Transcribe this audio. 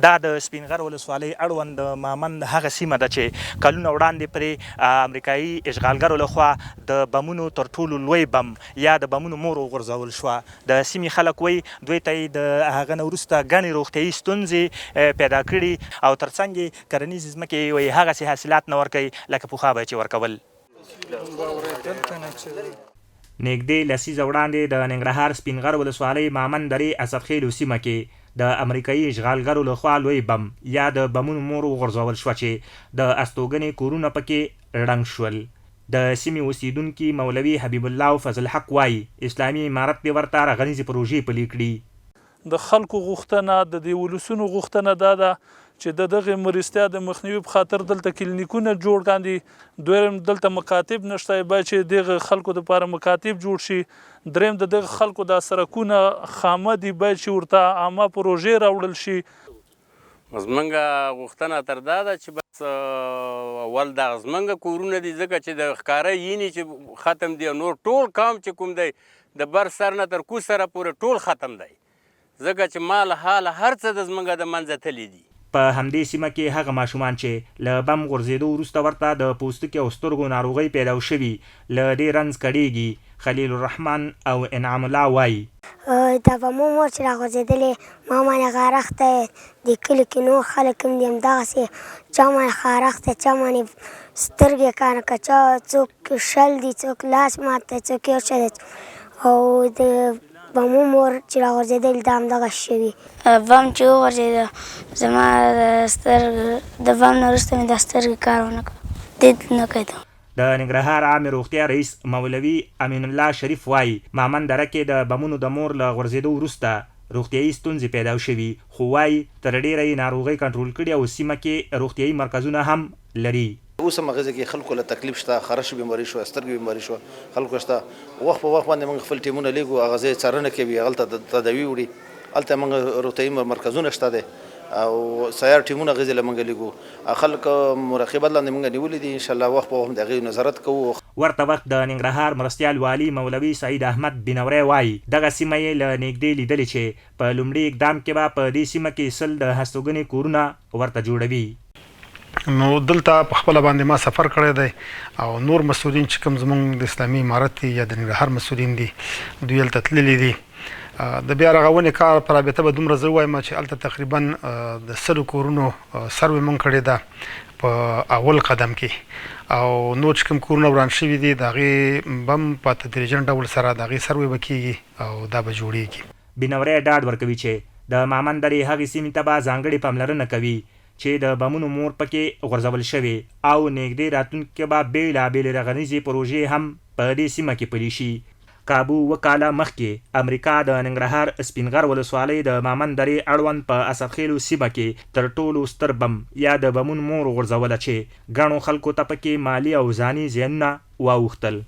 دا د سپین غر ولسوالۍ اړوند د مامند هغه سیمه ده چې کلونه وړاندې پرې امریکایي اشغالګرو له خوا د بمونو تر ټولو لوی بم یا د بمونو مور وغورځول شوه. د سیمې خلک وایي دوی ته یې د هغه نه وروسته ګڼې روغتیایي ستونزې پیدا کړي او تر څنګ یې کرنیزې ځمکې وایي هغسې حاصلات نه ورکوي لکه پخوا به یې چې ورکول. نېږدې لسیزه وړاندې د ننګرهار سپین غر ولسوالۍ مامند درې اسدخېلو سیمه کې د امریکايي اشغالګرو له خوا لوی بم یا د بمونو مور وغورځول شوه چې د استوګنې کورونه په کې ړنګ شول. د سیمې اوسېدونکي مولوي حبیب الله او فضل حق وايي، اسلامي امارت دې ورته رغنیزې پروژې پلې کړي. د خلکو غوښتنه، د دې ولسونو غوښتنه دا ده چې د دغې مرستیا د مخنیوي په خاطر دلته کلینیکونه جوړ کاندي، دویم دلته مکاتب نشته باید چې دغه خلکو لپاره مکاتب جوړ شي، دریم د دغه خلکو دا سرکونه خامه دي باید چې ورته عامه پروژې راوړل شي. زمونږ غوښتنه تر دا ده چې بس اول دا زمونږ کورونه دي ځکه چې د ښکاره ییني چې ختم دي او نور ټول قوم چې کوم دی د بر سر نه تر کوز سره پورې ټول ختم دی ځکه چې مال حال هر څه د زمونږ د منځه تللي دي. په همدې سیمه کې هغه ماشومان چې له بم غورځېدو وروسته ورته د پوستکي او سترګو ناروغۍ پیدا شوي، له دې رنځ کړېږي. خلیل الرحمن او انعام الله وايي. دا بمو مور چې راغورځېدلې ما باندې غارښت دی، دې کلي کې نور خلک هم دي همدغسې چا باندې خارښت دی، چا باندې سترګې کار که چا څوک 20 دي، څوک لاس مات دی، څوک یو شی دی او د بمو مور چې راغورځېدل دا همدغه شوي. بم چې وغورځېده زما سترګ د بم نه وروسته مې دا سترګې کار ونه کړ، دید نه کېده. د ننګرهار عامې روغتیا رئیس مولوي امین الله شریف وايي، مامند دره کې د بمونو د مور له غورځېدو وروسته روغتیايي ستونزې پیدا شوي، خو وايي، تر ډېره یې ناروغۍ کنټرول کړي او سیمه کې روغتیايي مرکزونه هم لري. اوس هم هغه ځای کې خلکو له تکلیف شته، خرش بیماري شوه، سترګې بیماري شوه، خلکو شته، وخت په وخت باندې موږ خپل ټیمونه لیږو، هغه ځای څارنه کوي، هغلته تداوي وړي، هلته موږ روغتیايي مرکزونه شته دی او سیار ټیمونه هغه ځای له موږ لیږو، خلک مراقبت لاندې موږ نیولي دي، ان شاء الله وخت په وخت د هغې نظارت کوو. ورته وخت د ننګرهار مرستیال والي مولوي سعید احمد بینوری وايي، دغه سیمه یې له نېږدې لیدلې چې په لومړي اقدام کې به په دې سیمه کې 100 د هستوګنې کورونه ورته جوړوي. نو دلته په خپله باندې ما سفر کړی دی او نور مسؤلین چې کوم زمونږ د اسلامي امارت دي یا د ننګرهار مسؤلین دي دوی هلته تللي دي. د بیا رغونې کار په رابطه به دومره زه ووایم چې هلته تقریبا د 100 کورونو سروې مونږ کړې ده په اول قدم کې او نور چې کوم کورونه وران شوي دي د هغې به هم په تدریجن ډول سره د هغې سروې به کېږي او دا به جوړېږي. بینوری ډاډ ورکوي چې د مامند درې هغې سیمې ته به ځانګړې پاملرنه کوي چې د بمونو مور پکې غورځول شوې او نېږدې راتلونکي کې به بېلابېلې رغنیزې پروژې هم په دې سیمه کې پلې شي. کابو 7 کاله مخکې امریکا د ننګرهار سپین غر ولسوالۍ د مامند درې اړوند په اسدخېلو سیمه کې تر ټولو ستر بم یا د بمون مور وغورځوله چې ګڼو خلکو ته پکې مالي او ځاني زیانونه واوښتل.